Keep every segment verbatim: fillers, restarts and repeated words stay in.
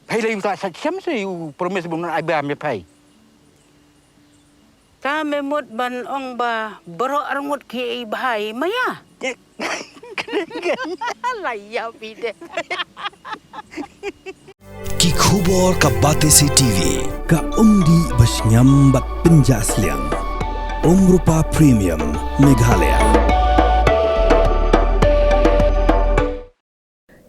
Phai la yu ta sa siam se yu promise bun ai ba me phai. Ta me mut ban ong ba baroh arngut ki ei bhai maya. La ya pi de. Ki khubor ka Batesi T V, ka umdih ba shngiam bad pynjah sliang. Umrupa Premium, Meghalaya.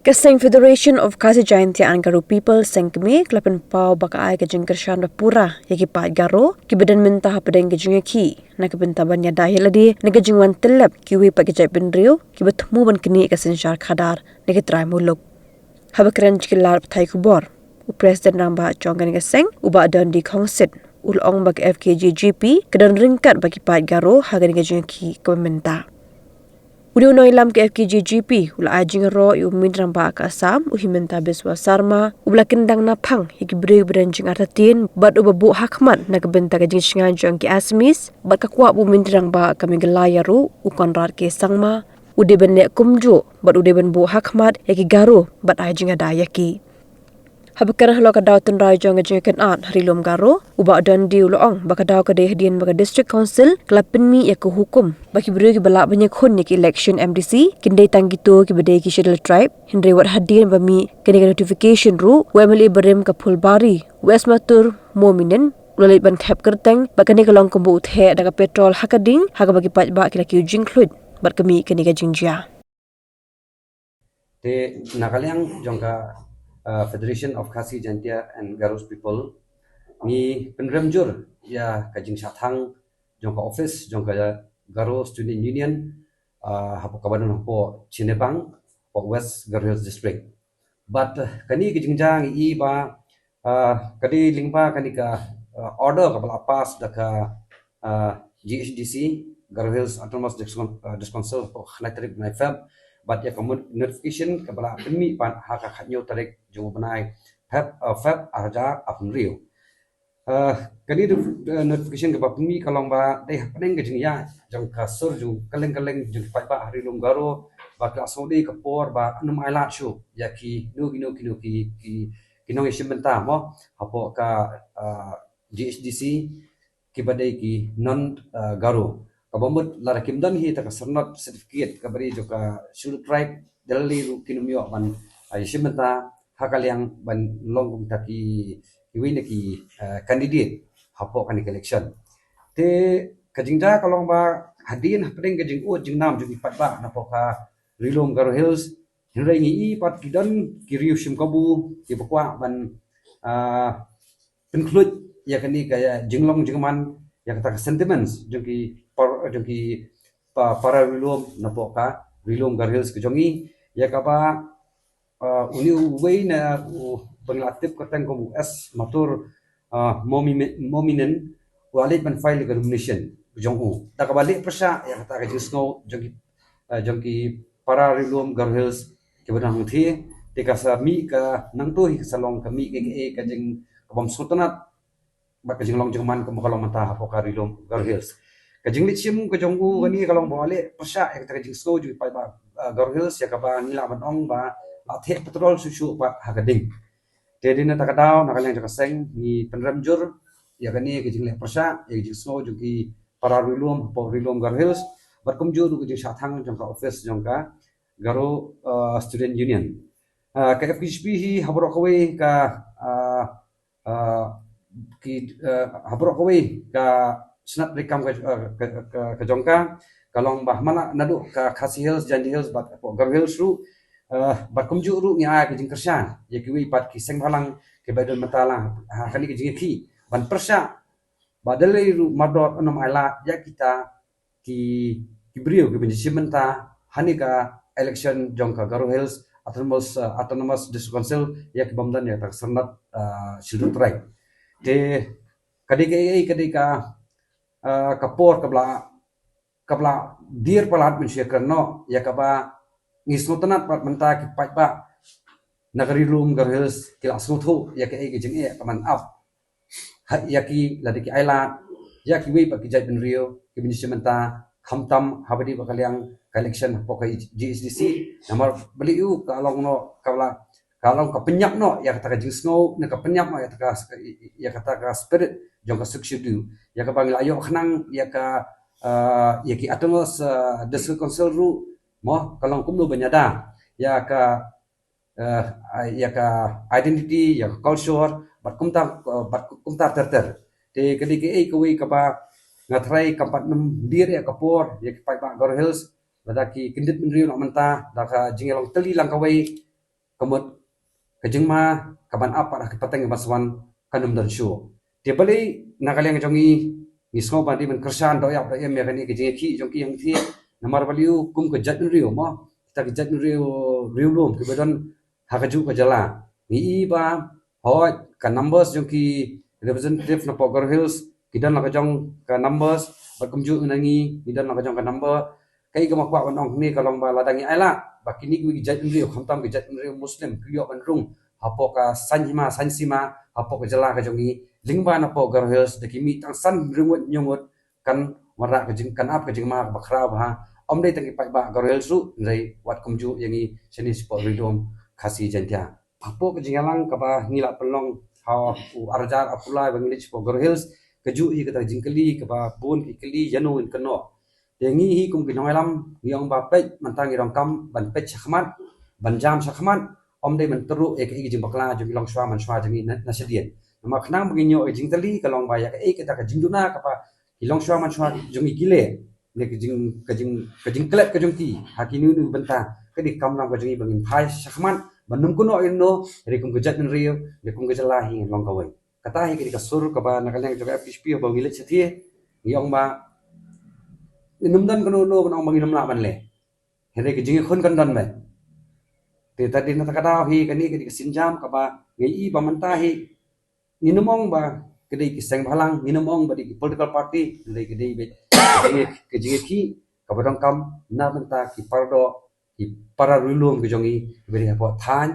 Ka seng Federation of Khasi Jaintia and Garo People, seng kmie, ka la pynpaw ba ka ai ka jingkyrshan ba pura ïa ki paid Garo kiba don mynta hapdeng ka jingïakhih na ka bynta ban ïada ïa lade na ka jingwan tyllep kiwei pat ki jaitbynriew kiba thmu ban knieh ka synshar khadar na ki trai muluk. Haba kren sha ki lad pathai khubor, u President rangbah jong kane ka seng, u Bah Dundee Khongsit, u la ong ba ka F K J G P ka don ryngkat bad ki paid Garo ha kane ka jingïakhih kaba mynta. Une u nongïalam ka F K J G P u la ai jingïaroh ïa u Myntri Rangbah ka Assam, u Himanta Biswa Sarma, uba la kyndang naphang ïa ki briew kiba don jingartatien bad uba buh hakhmat na ka bynta ka jingshngaiñ jong ki Assamese, bad ka kwah ba u Myntri Rangbah ka Meghalaya ruh, u Conrad K Sangma, u dei ban leh kumjuh bad u dei ban buh hakhmat ïa ki Garo bad ai jingïada ïa ki. Haba kren halor ka daw tynrai jong ka jingïakynad ha Ri Lum Garo, u Bah Dundee u la ong ba ka daw ka dei hadien ba ka District Council ka la pynmih ïa ka hukum ba ki briew kiba lah ban ïakhun ïa ka election M D C kin dei tang kito kiba dei ki Scheduled Tribe, hynrei wat hadien ba mih kane ka notification ruh, u M L A barim ka Phulbari, u S Mathur Momin, u la leit ban thep kyrteng bad kane ka long kumba u theh da ka petrol ha ka ding ha kaba ki paidbah ki la kiew jingkhluit bad ka mih kane ka jingjia. Te na ka liang jong ka, uh, Federation of Khasi Jaintia and Garo People, ngi pynrem jur ïa ka jingshah thang jong ka office jong ka Garo Student Union, uh, hapoh kaba don hapoh Chinebang, hapoh West Garo Hills District. Bad, uh, kane ka jingjia ngi i ba, uh, ka dei lyngba kane ka, uh, order kaba la pass da ka, uh, G H D C, Garo Hills Autonomous District, uh, District Council, hapoh khyndai tarik bnai Feb. Bad ïa ka mon-, notification kaba la pynmih pat ha ka khathynñiew tarik jong u bnai Feb, uh, Feb arhajar arphew hynriew. Uh, kane, uh, notification kaba pynmih ka long ba dei hapdeng ka jingïaid jong ka sur jong kylleng kylleng jong ki paidbah ha Ri Lum Garo, ba ka la sngewdei ka por ba nym ailad shuh ïa kino kino kino ki, ki, ki nongïashim bynta mo hapoh ka, uh, G H D C, kiba dei ki non, uh, Garo. Kaba mut lada kim don hi ta ka syrnod certificate kaba dei jong ka Scheduled Tribe, da lei ruh kin ym ïoh ban, uh, ïashim bynta ha ka liang ban long kum ta ki, kiwei na ki, uh, candidate hapoh kane ka election. Te ka jingjia ka long ba hadien hapdeng ka jingud jingnam jong ki paidbah napoh ka Ri Lum Garo Hills, hynrei ngi i pat ki don ki riew shim kabu kiba kwah ban, ah, pynkhluit ïa kane ka, ïa, jinglong jingman, ïa kata ka sentiments jong ki par-, jong ki pa-, para Ri Lum napoh ka Ri Lum Garo Hills ka jong ngi, ïa kaba, ah, une uwei na uba ngi la tip kyrteng kum u S Mathur, ah, Momi-, Momin, u la leit ban file ka nomination jong u. Da kaba leh pyrshah ïa kata ka jingsngew jong ki, ah, jong ki para Ri Lum Garo Hills kiba don hangthie, te ka sa mih ka nangta hi ka sa long ka mih ka, ka, ka jing, ka bym sngewtynnad bad ka jinglong jingman kaba ka long mynta hapoh ka Ri Lum Garo Hills. Ka jingleit shim ka jong u kane ka long ba u la leh pyrshah ïa kata ka jingsngew jong ki paidbah, ah, Garo Hills, ïa kaba ngi lah ban ong ba la theh petrol shuh shuh pat ha ka ding. Te dei na kata ka daw na ka liang jong ka seng ngi pynrem jur ïa kane ka jingleh pyrshah, ïa ka jingsngew jong ki para Ri Lum hapoh Ri Lum Garo Hills, bad kumjuh ruh ka jingshah thang jong ka office jong ka Garo, ah, Student Union. Ah, ka F K J P hi ha baroh kawei ka, ah, ah, ki, ah, ha baroh kawei ka shnat treikam ka, ah, ka, ka, ka jong ka, ka long ba ha man la naduh ka Khasi Hills, Jaintia Hills bad hapoh Garo Hills ruh, ah, bad kumjuh ruh ngi ai ka jingkyrshan ïa kiwei pat ki seng bhalang kiba don mynta lang ha kane ka jingïakhih ban pyrshah ba da lei ruh mardor un ym ailad ïa kita ki, ki briew kiba ngi shim bynta ha kane ka election jong ka Garo Hills Autonomous, uh, Autonomous District Council, ïa ki bym don ïa kata ka syrnod, uh, Scheduled Tribe. Te ka dei ka, ka dei ka, uh, ka por kaba la, kaba la dier palat mynshuwa kren noh ïa kaba ngi sngewtynnad pat mynta ki paidbah na ka Ri Lum Garo Hills ki la sngewthuh ïa kaei ka jingeh ka man ap ha ïa ki, lada ki ailad ïa kiwei pat ki jaitbynriew kiba ngi shim bynta, khamtam haba dei ba ka liang ka election hapoh ka G H D C. Namar balei u ka long noh kaba la, ka long ka pynïap noh ïa kata ka jingsngew, ne ka pynïap noh ïa kata ka, ïa kata ka spirit jong ka Sixth Schedule, ïa kaba ngi la ïoh khnang ïa ka, ah, ïa ki Autonomous, ah, District Council ruh, mo, ka long kumno ban ïada ïa ka, eh, ïa ka identity, ïa ka culture, bad kumta, eh, bad kumta ter ter. Te ka dei kaei kawei kaba nga tharai kam pat nym dier ïa ka por ïa ki paidbah Garo Hills, lada ki kyndit bynriew na mynta da ka jingïalong tylli lang kawei, ka mut ka jingma kaban ap pat ha ki pateng ba swan kan ym don shuh. Te balei na ka liang jong ngi, ngi sngew ba dei ban kyrshan doh ïap doh ïem ïa kane ka jingïakhih jong ki hangthie, namar balei? Kum ka jaitbynriew, mo, kita ki jaitbynriew riewlum kiba don ha kajuh ka jylla, ngi i ba, hooid, ka numbers jong ki representative napoh Garo Hills ki don la ka jong ka numbers, bad kumjuh na ngi, ngi don la ka jong ka number. Kaei kaba nga kwah ban ong hangne ka long ba lada ngi ailad ba kine kiwei ki jaitbynriew, khamtam ki jaitbynriew Muslim, ki ïoh ban rung hapoh ka saiñ hima saiñ sima hapoh ka jylla ka jong ngi, lyngba napoh Garo Hills, da ki mih tang san hynriew ngut hynñiew ngut, kan wanrah ka jing, kan ap ka jingma kaba khraw bha. Ym dei tang ki paidbah Garo Hills ruh, hynrei wat kumjuh ïa ngi shane shapoh Ri Lum Khasi Jaiñtia. Hapoh ka jingïalang kaba ngi la pynlong ha u arhajar arphew lai ba ngi leit shapoh Garo Hills, kajuh hi kata ka jingkylli kaba bun ki kylli, ïano ngin kynnoh. Te ngi hi kum ki nongïalam ngi ong ba peit, mynta ngi donkam ban peit shakhmat, ban jam shakhmat, ym dei ban tyrwa ïa kaei ka jingbakla jong ki longshuwa manshuwa jong ngi na, na shadien. Namar khnang ba ngin ïoh ïa ka jingtylli ka long ba ïa kaei kata ka jingduna kaba ki longshuwa manshuwa jong ngi ki leh, ne ka jing, ka jing, ka jingklet ka jong ki ha kino kino ki bynta, ka dei ka kamram ka jong ngi ba ngin phai shakhmat ban nym kynnoh ïano, hynrei kum ka jaitbynriew ne kum ka jylla hi ngin long kawei. Kata hi ka dei ka sur kaba na ka liang jong ka F K J G P ba ngi leit shathie, ngi ong ba ngin nym don kano kano ban ong ba ngin nym lah ban leh. Hynrei ka jingïakhun kan don beit. Te ta dei na kata ka daw hi kane ka dei ka sienjam kaba ngi i ba mynta hi ngin nym ong ba ka dei ki seng bhalang, ngin nym ong ba dei ki political party, hynrei ka dei beit ka jingïa, ka jingïakhih kaba donkam na bynta ki paradoh, ki para ri lum ka jong ngi kiba dei hapoh thaiñ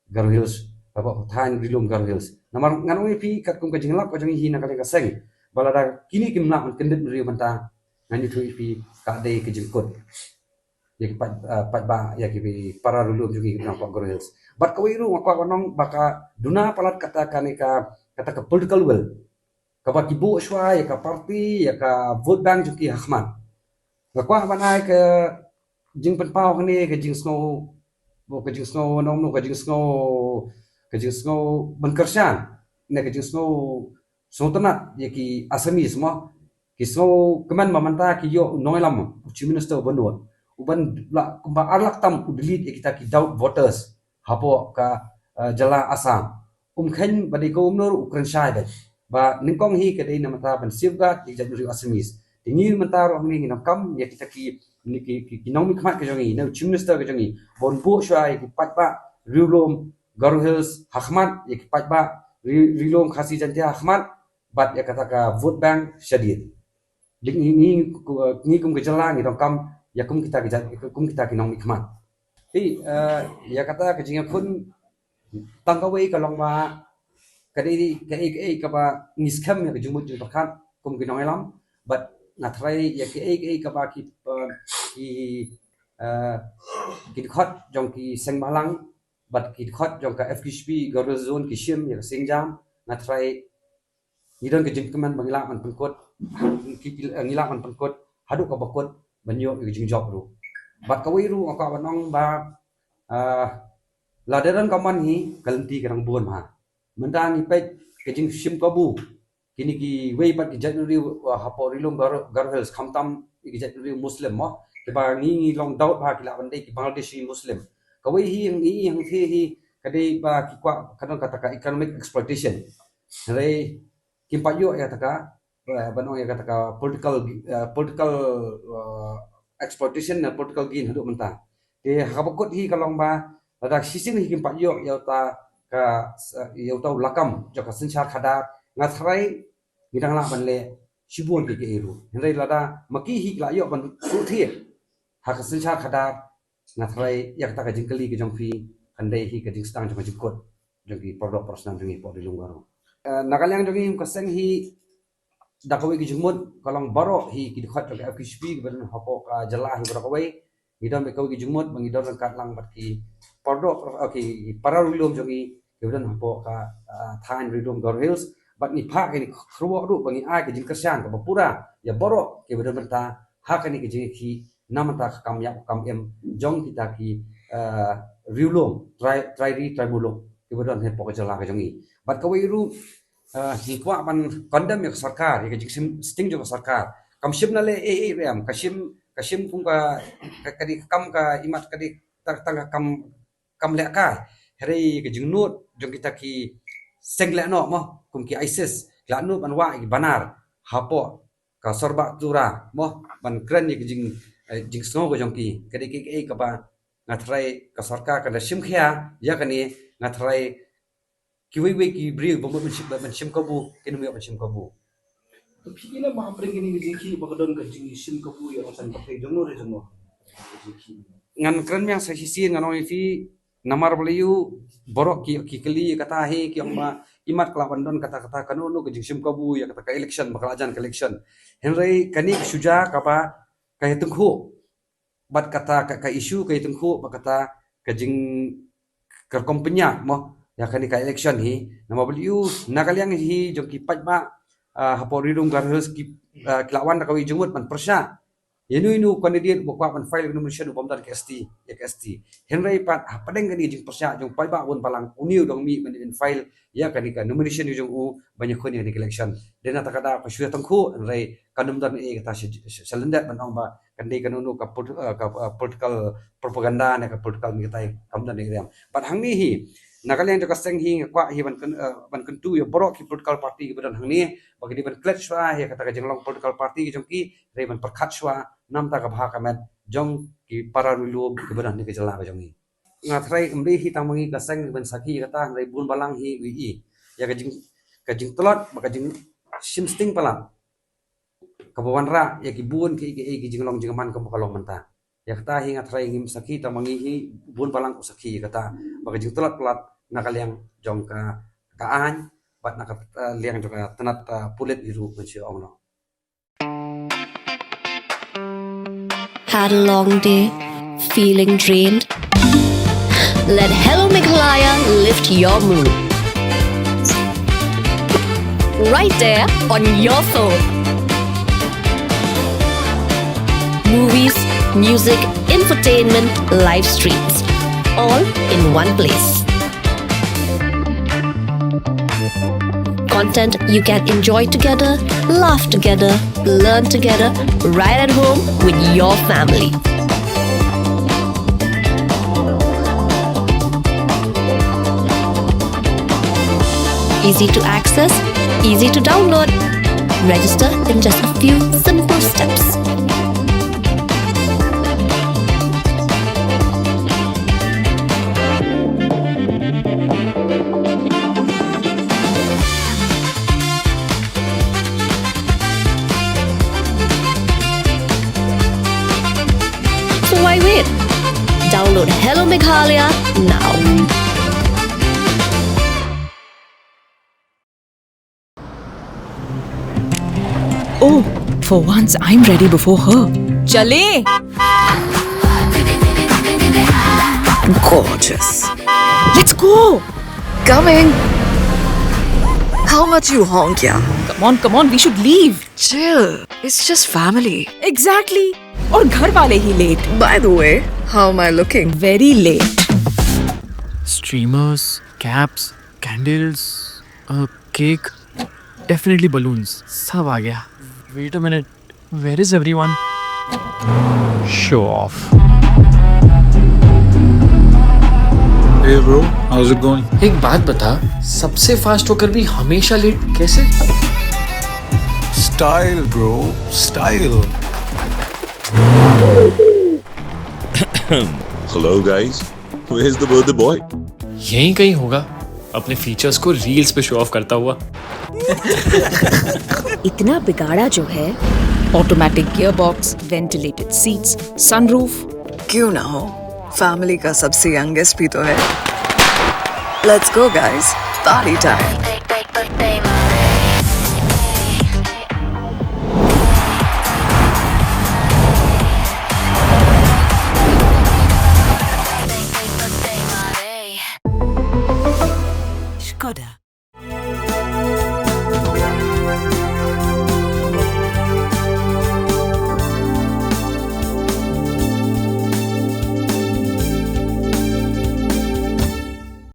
Garo Hills, hapoh thaiñ Ri Lum Garo Hills. Namar ngan ong ïa phi katkum ka jinglap ka jong ngi hi na ka liang ka seng, ba lada kine kim lah ban kyndit bynriew mynta, ngan ïathuh ïa phi ka dei ka jingkut ïa ki paid, ah, paidbah, ïa ki para ri lum jong ngi na hapoh Garo Hills. Bad kawei ruh nga kwah ban ong ba ka duna palat kata kane ka, kata ka political will kaba ki buh shuwa ïa ka party, ïa ka vote bank jong ki ha khmat. Nga kwah ban ai ka jingpynpaw hangne, ka jingsngew, ka jingsngew, nongno, ka jingsngew, ka jingsngew ban kyrshan, ne ka jingsngew sngewtynnat ïa ki Assamese mo. Ki sngewkmen ba mynta ki ïoh u nongïalam, u Chief Minister uba nud, uban lah kumba ar lak tam u delete ïa kita ki doubt voters hapoh ka, eh, jylla Assam. Um kheiñ ba dei kumno ruh u kren shai beit ba nyngkong hi ka dei na mynta ban safeguard ïa ki jaitbynriew Assamese. Te ngi mynta ruh hangne ngi donkam ïa kita ki, ki, ki, ki nongmihkhmat ka jong ngi, ne u Chief Minister ka jong ngi, ban buh shuwa ïa ki paidbah ri lum Garo Hills ha khmat, ïa ki paidbah ri, ri lum Khasi Jaiñtia ha khmat, bad ïa kata ka vote bank shadien. Dei ngi, ngi, ngi kum ka jylla ngi donkam ïa kum kita ki jait, kum kita ki nongmihkhmat. Te, eh, ïa kata ka jingïakhun tang kawei ka long ba ka dei kaei kaei kaba ngi skhem ïa ka jingmut jingpyrkhat kum ki nongïalam, bad nga tharai ïa kaei kaei kaba ki, eh, ki, eh, ki dkhot jong ki seng bhalang bad ki dkhot jong ka F K J P Garo Zone ki shim ïa ka sienjam, nga tharai ngi don ka jingkmen ba ngi lah ban pynkut, ki, ki, ngi lah ban pynkut haduh kaba kut ban ïoh ïa ka jingjop ruh. Bad kawei ruh nga kwah ban ong ba, ah, lada don ka mon hi, ka lynti ka dang bun bha. Mynta ngi peit ka jingshim kabu kine kiwei pat ki jaitbynriew, ah, hapoh Ri Lum Garo, Garo Hills, khamtam ki jaitbynriew Muslim mo, kiba ngi, ngi long doubt ba ki lah ban dei ki Bangladeshi Muslim. Kawei hi ngi i hangthie hi ka dei ba ki kwah, ka don kata ka economic exploitation. Hynrei kim pat ïoh ïa kata ka, eh, ban ong ïa kata ka political, eh, political, eh, exploitation ne political gain haduh mynta. Te ha kaba kut hi ka long ba lada shisien hi kim pat ïoh ïa uta ka, ïa uta u lakam jong ka synshar khadar, nga tharai ngi dang lah ban leh shibun kiei kiei ruh. Hynrei lada ma ki hi ki la ïoh ban shu thied ha ka synshar khadar, nga tharai ïa kata ka jingkylli ka jong phi kan dei hi ka jingsdang jong ka jingkut jong ki para doh para snam jong ngi hapoh Ri Lum Garo. Eh, na ka liang jong ngi kum ka seng hi, da kawei ka jingmut ka long baroh hi ki dkhot jong ka F K J P kiba don hapoh ka jylla hi baroh kawei, Ngi don bad kawei ka jingmut ba ngi don ryngkat lang bad ki para, okay, para ri lum jong ngi kiba don hapoh ka, ah, thaiñ ri lum Garo Hills, bad ngi phah kane ka kyrwoh ruh ba ngi ai ka jingkyrshan kaba pura ïa baroh kiba don bynta ha kane ka jingïakhih na bynta ka kam ïap kam im jong kita ki, ah, ri lum, trai, trai ri trai muluk kiba don hapoh ka jylla ka jong ngi. Bad kawei ruh, ah, ngi kwah ban condemn ïa ka sorkar, ïa ka jingsngewsih jong ka sorkar. Kam shym la leh ei ei ruh em, ka shim, ka shim kum ka, ka, ka dei ka kam ka imat ka dei tang, tang ka kam, kam lehkai. Hynrei ka jingnud jong kita ki seng lehnoh mo, kum ki ISIS, ki la nud ban wah ïa ki banar hapoh ka Sorbah Tura mo, ban kren ïa ka jing, eh, jingsngew ka jong ki. Ka dei kaei kaei kaba nga tharai ka sorkar kan da shim khia ïa kane, nga tharai kiwei wei ki briew ba mut ban shim, ban shim kabu, kin ym ïoh ban shim kabu. To phi ïa leh ma hapdeng kane ka jingïakhih ba ka don ka jingshim kabu ïa rong saiñ pyrthei jong no re jong no? Ngan kren biang sa shisien, ngan ong ïa phi, namar balei u baroh ki, ki kylli kata hi, ki ong ba imat ka la wan don kata, kata kano kano ka jingshim kabu ïa kata ka election ba ka la jan ka election. Hynrei kane ka shu jia kaba ka ïatyngkhuh bad kata ka, ka issue ka ïatyngkhuh bad kata ka jing, ka rukom pynïaid mo ïa kane ka election hi. Namar balei u na ka liang hi jong ki paidbah, ah, hapoh Ri Lum Garo Hills ki, ah, ki la wan da kawei jingmut ban pyrshah ïa uno uno u candidate uba kwah ban file ka nomination u bym don ka ST, ïa ka ST. Hynrei pat hapdeng kane ka jingpyrshah jong paidbah bun balang, une u dang mih ban file ïa kane ka nomination jong u ban ïakhun ïa kane ka election. Dei na kata ka daw ka shu ïatyngkhuh, hynrei kan ym don ei kata sha, sha, sha lyndet ban ong ba kan dei kano kano ka pol-, eh, ka, eh, political propaganda ne ka political mih katai, kam don ei ruh em. Bad hangne hi na ka liang jong ka seng hi nga kwah hi ban kyn-, eh, ban kyntu ïa baroh ki political party kiba don hangne ba ki dei ban klet shuwa ïa kata ka jinglong political party ki jong ki, hynrei ban pyrkhat shuwa na bynta ka bha ka met jong ki para ri lum kiba don hangne ka jylla ka jong ngi. Nga tharai ym dei hi tang ma ngi ka seng ban sakhi ïa kata, hynrei bun balang hi ïohi ïa ka jing, ka jingtlot bad ka jingshim sting palat kaba wanrah ïa ki bun ki, ki, ki jinglong jingman kaba ka long mynta. Ïa kata hi nga tharai ngim sakhi tang ma ngi hi, bun balang u sakhi ïa kata. Bad ka jingtlot palat na ka liang jong ka, ka aiñ bad na ka, eh, liang jong ka tnat, eh, pulit hi ruh ban shu ong noh. Had a long day? Feeling drained? Let Hello Meghalaya lift your mood. Right there on your phone. Movies, music, entertainment, live streams, all in one place. Content you can enjoy together, laugh together, learn together, right at home with your family. Easy to access, easy to download. Register in just a few simple steps. So why wait? Download Hello Meghalaya now. Oh, for once I'm ready before her. चलें? Gorgeous. Let's go. Coming. How much you honk, yeah? Come on, come on, we should leave. Chill. It's just family. Exactly. और घर वाले ही late. By the way, how am I looking? Very late. Streamers, caps, candles, a cake, definitely balloons. सब आ गया. Wait a minute. Where is everyone? Show off. Hey bro, how's it going? एक बात बता, सबसे fast होकर भी हमेशा late कैसे? Style bro, style. Hello guys, where's the birthday boy? यहीं कहीं होगा, अपने features को reels पे show off करता हुआ. इतना बिगाड़ा जो है. Automatic gearbox, ventilated seats, sunroof. क्यों ना हो, family का सबसे youngest भी तो है. Let's go guys, party time.